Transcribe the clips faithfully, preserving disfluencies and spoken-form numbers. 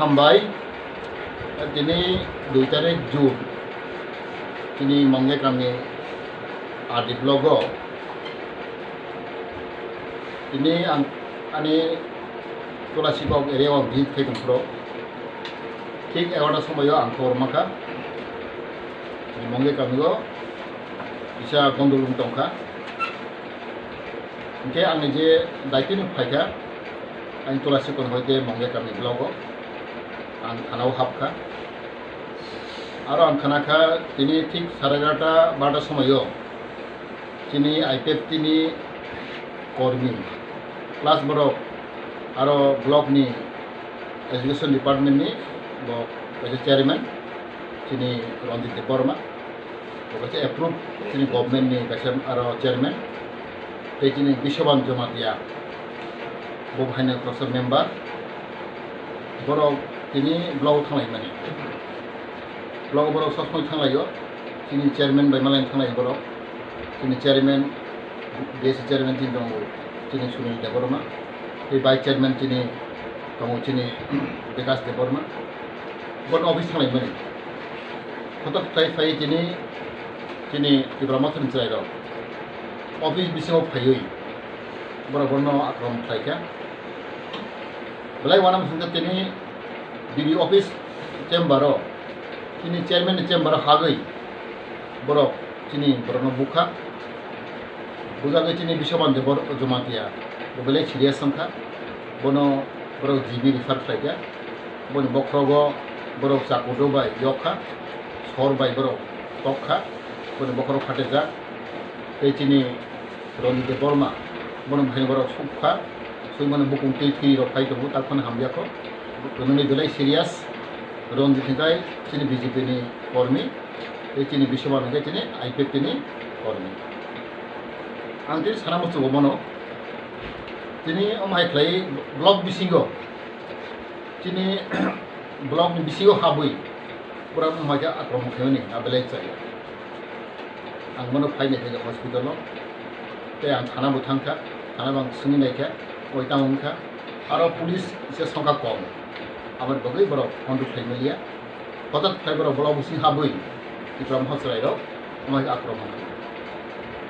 Hambai, tini dui tarik June, tini Mongya kami R D block o, tini ang ani Tulasi kok area o visit khai tongphuru, thik egarota somoio ang khobor mankha, tini Mongya kami o kisa gondogol wng tongkha. Hingke ang je daitino phaikha, ang Tulasi kok hoite Mongya kami block o ang thanao hapkha. Aro ang khanakha tini thik sare egarota barota somoio chini I P F T ni kormi plus borok aro block ni education department ni bo kaisa chairman chini Ranjit Debbarma. Bo kaisa approve chini government ni kaisa aro chairman, tei chini Biswaban Jamatia, bo haino khoroksa member, borok tini block o thanglaimani. Block o borok sosmai thanglaio, chini chairman bai malai thanglaio borok, chini chairman, B S C chairman chini tongo, chini Sunil Debbarma, tei vice chairman chini tongo chini Bikash Debbarma. Bono office thanglaimani. Hotok phai phai tini, tini Tipra Mothani chwrairok office bisingo phaiwi borok bono akromon khlaikha. Belai uanama songkha tini B D O office chamber o, tini chairman ni chamber o hagwi borok chini borokno bukha. Bujagwi chini Biswaban Debor Jamatia, bo belai serious wngkha. Bono borok G B refer khlaikha. Boni bokhorogo borok chakudo bai yokha, sor bai borok tokha, boni bokhorok phatejak. Tei chini Ranjit Debbarma, bono hai borok sukha, sui mano bukung twi thwi rok phai tongo, tak phano hamya kho. Nini belai serious, Ranjit hingkai chini B J P ni kormi, tei chini Biswaban hingkai chini I P F T ni kormi. Ang tini sana muchungo bono, tini omo hai khlai block bisingo, chini block ni bisingo habwi pura omo hai khe akromon khaimani, a belai chaya. Ang bono phainai khe hospital o, tei ang thana bo thangkha, thana bo ang swngwi naikha, oi tamo wngkha, aro police se songkha kom, aboni bagwi borok control khlai maliya. Hotat khlai borok block bising habwi Tipra Motha chwrairok omo hai akromon khlai.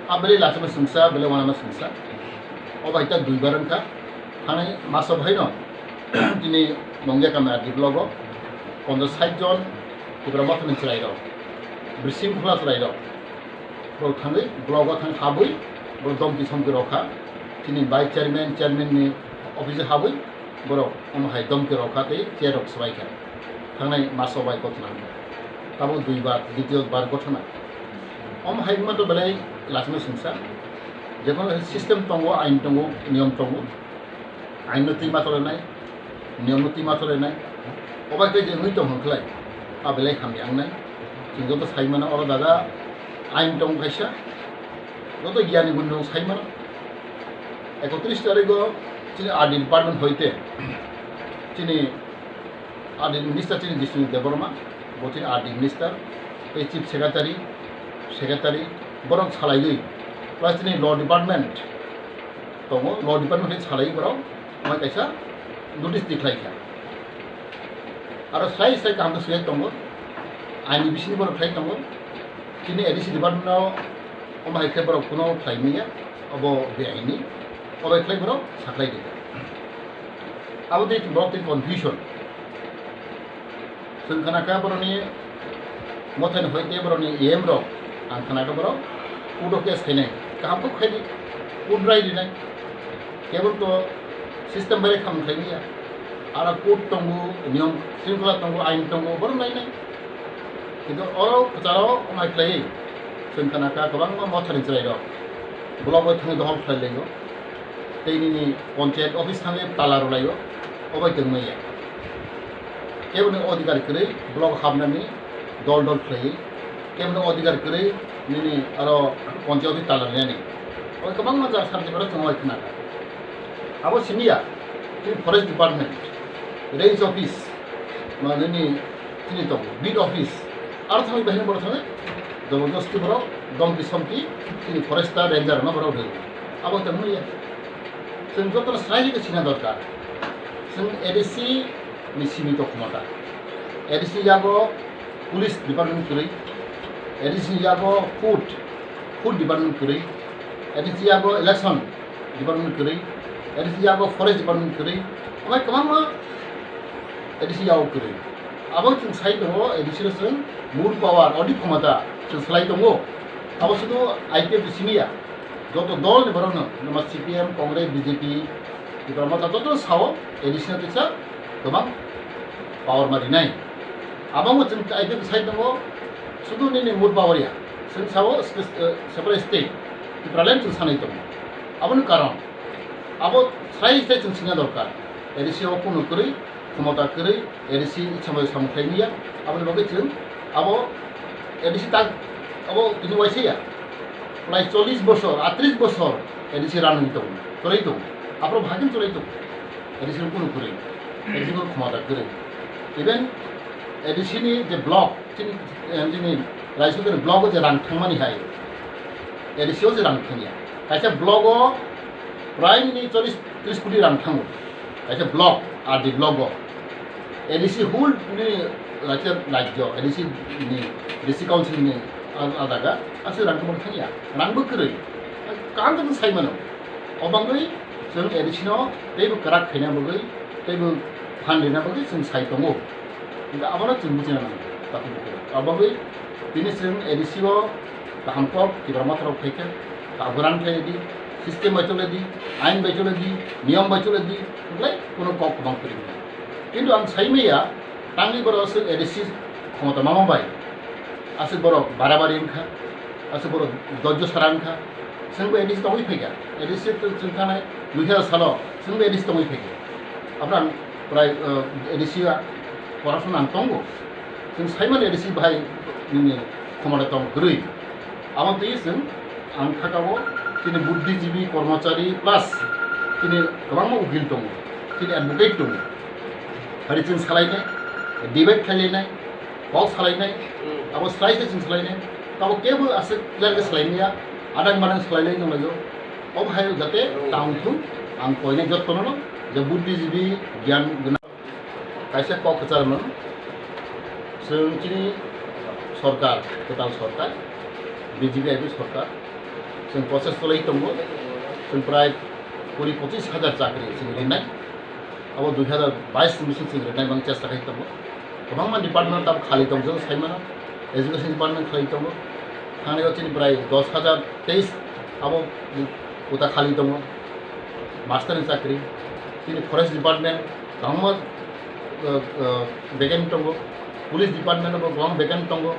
A belai lachima swngsa, belai uanama swngsa. O bai ta duibar wngkha. Thangnai maso bahaino tini Mongya kami R D block o ponchas sait jon Tipra Mothani chwrairok, bisingkhula chwrairok, borok thangwi block o thang habwi borok domki somki rokha. Tini vice chairman, chairman ni office o habwi borok omo hai domki rokha tei chair rok swbaikha. Thangnai maso bai kothona wngkha. Tabuk dui bar, ditiyo bar kothona. Omo hai wngma to belai lachima swngsa. Jekhono system tongo, ain tongo, niyom tongo. Ain no twi ma tolenai, niyom no twi ma tolenai. Obai khe je wngwi tong hwn khlai, a belai hamya wngnai. Chwng joto sai mano, oro daga ain tongo kaisa. Joto giyani guni rok sai mano. Ekotris tarikgo chini R D department hoite chini R D minister chini Jisnu Debbarma, bo chini R D minister, tei chief secretary, secretary, borok salaiwi, plus chini law department tongo, law department khe salaiwi borok, omo kaisa notice tikhlai kha. Aro sai sai kaham khe suyai tongo, aini bisingni borok khlai tongo, chini A D C department no omo hai khe borok kuno khlai manya, obo beaini, obo khlai borok saklai di. Abo tei borok tei confusion. Chwng khna kha borokni mothani hoi tei borokni E M rok, ang khna kha borok court o case khainai. Kaham khe khaidi, court rai rinai. Kebo to system bai khamung khlai ya. Aro court tongo, niyom shringkhola tongo, ain tongo, borok nainai. Kintu oro kwcharo omo hai khlai, chwng khna kha kwbangma mothani chwrairok block bai thangwi dohor khlai laio. Tei nini panchayat office thangwi tala rwlaio, obai tongmaya. Keboni odhikar kwrwi block hapnani dol dol khlaiwi, keboni odhikar kwrwi nini aro panchayat office tala rwnani. Obai kwbangma jaga santi borok chwng obai khna kha. Abo simi ya, chini forest department, range office, ma nini chini tongo, beat office, aro thangwi bahini borok thangwi, joborjosti borok, domki somki, chini forester, ranger no borok rw. Abo tongmaya. Chwng jotono sai khe sina dorkar. Chwng A D C ni simi to khomota. A D C yago police department kwrwi, A D C yago food, food department kwrwi, A D C yago election department kwrwi, A D C yago forest department kwrwi, omo kwbangma A D C yago kwrwi. Abo chwng sai tongo, A D C no chwng more power, odi khomota chwng salai tongo. Abo sudu I P F ni simi ya, joto dol ni borok no, noma C P M, Congress, B J P, Tipra Motha joto sao A D C no teisa kwbang power ma rinai. Abo wngkha chwng I P F ni sai tongo, sudu nini more power ya. Chwng sao spe-, eh, separate state, Tipraland chwng sanai tongo. Aboni karon, abo srai srai chwng sina dorkar. A D C o kunu kwrwi, khomota kwrwi, A D C ichha bai samung khlai manya. Aboni bagwi chwng abo A D C tak, abo tini waisa ya. Prai chollish bosor, atris bosor A D C ranwi tongo, chwlai tongo. Aphuru bahai khe chwlai tongo. A D C no kunu kwrwi, A D C no khomota kwrwi. Even A D C ni je block, chini, eh, chini Raisokani block o je rang thangmani hai, A D C o je rang thangya. Kaisa block o prai nini chollish tris koti rang thango. Kaisa block, R D block o. A D C whole ni raisa rajyo, A D C ni, D C council ni al-, aldaga, aswk rang kwbang thangya. Rang bo kwrwi. Kaham khe sai mano. O bagwi chwng A D C no teibo kwrak khaina bagwi, teibo phan rina bagwi chwng sai tongo. Hingkhe abono chwng buchina nango, takhuk bukhuk. Aboni tini chwng A D C o kaham kok Tipra Motha rok phaikha, kaguran khlai di, system bai chole di, ain bai chole di, niyom bai chole di, hwnkhe kuno kok kwbang kwrwi manya. Kintu ang sai manya, tangwi borok aswk A D C khomota mama bai, aswk borok barabari wngkha, aswk borok dojjo sara wngkha, chwngbo A D C tongwi phaikha, A D C chwng thangnai dui hazar salo chwngbo A D C tongwi phaikha. Aphuru ang prai, uh, A D C o corruption ang tongo. Chwng saimano A D C bahai nini khomota tong kwrwi. Abo twi chwng ang khakao chini buddhijibi, kormochari plus chini kwbangma ukil tongo, chini advocate tongo. Hari chwng salainai, debate khlainai, kok salainai, abo slai se chwng salainai. Tabo kebo aswk clear khe salaimaya, adang madang salailai nanglaio. Obo hai jate tang thung, ang koinai jottono no je buddhijibi, giyan gwnang. Kaisa kok kwchar mano. Chwng chini sorkar, kwtal sorkar, B J P I P sorkar, chwng process cholai tongo. Chwng prai kuri pochis hajar chakri chwng rinai. Abo dui hazar bais ni bising chwng rinai mang chesta khai tongo. Kwbangma department tab khali tong, jwng sai mano. Education department khali tongo. Thangnaio chini prai dos hajar teis abo kota khali tongo. Master ni chakri. Chini forest department kwbangma, uh, uh, vacant tongo. Police department bo kwbang vacant tongo.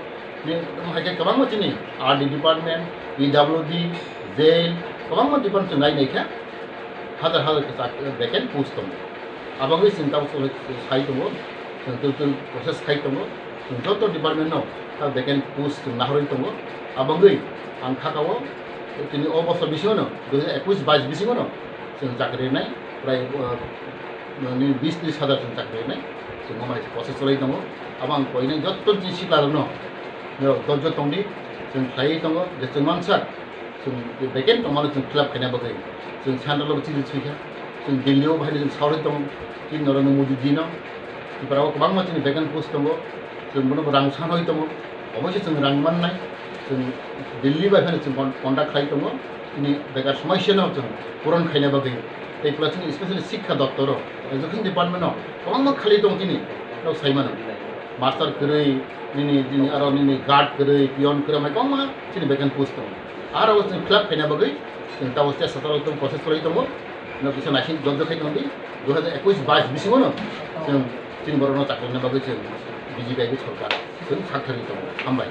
Ni, hai khe kwbangma chini R D department, P W D, jail, kwbangma department chwng nai nai khe. Hajar hajar khe chak-, vacant post tongo. Abagwi chwng tabuk sai tongo, chwng tul tul process khai tongo, chwng joto department no ta vacant post chwng nahorwi tongo. Abagwi ang khakao tini o bosor bisingo no, dui hazar ekush bais bisingo no chwng chakri rinai, prai, uh, nini bis tris hajar chwng chakri rinai, chwng omo hai process cholai tongo. Abo ang koinai joto chini sikla rokno, norok dojjo tongdi, chwng khlaiwi tongo, je chwng mansak, chwng vacant tongmano chwng fill up khaina bagwi chwng central o chini thwikha, chwng Delhi o bahai chwng sawi tongo, chini norokno Modi ji no, Tripura o kwbangma chini vacant post tongo, chwng bono rang sanwi tongo, oboise chwng rang mannai, chwng Delhi bai phano chwng con-, contact khlai tongo, chini bekar somosya no chwng puron khaina bagwi, tei plus chini specially sikha doptor o, education department o kwbangma khali tongo chini, nok sai mano. Master kwrwi, nini, nini aro nini guard kwrwi, peon kwrwi, hai kwbangma chini vacant post tongo. Aro chwng fill up khaina bagwi chwng tabuk chesta chalai tongo, process chalai tongo. No kisa naising dojjo khai tongdi, dui hazar ekush bais bisingo no chwng chini borokno chakri rwna bagwi chwng B J P I P sorkar chwng sak thani tongo. Hambai.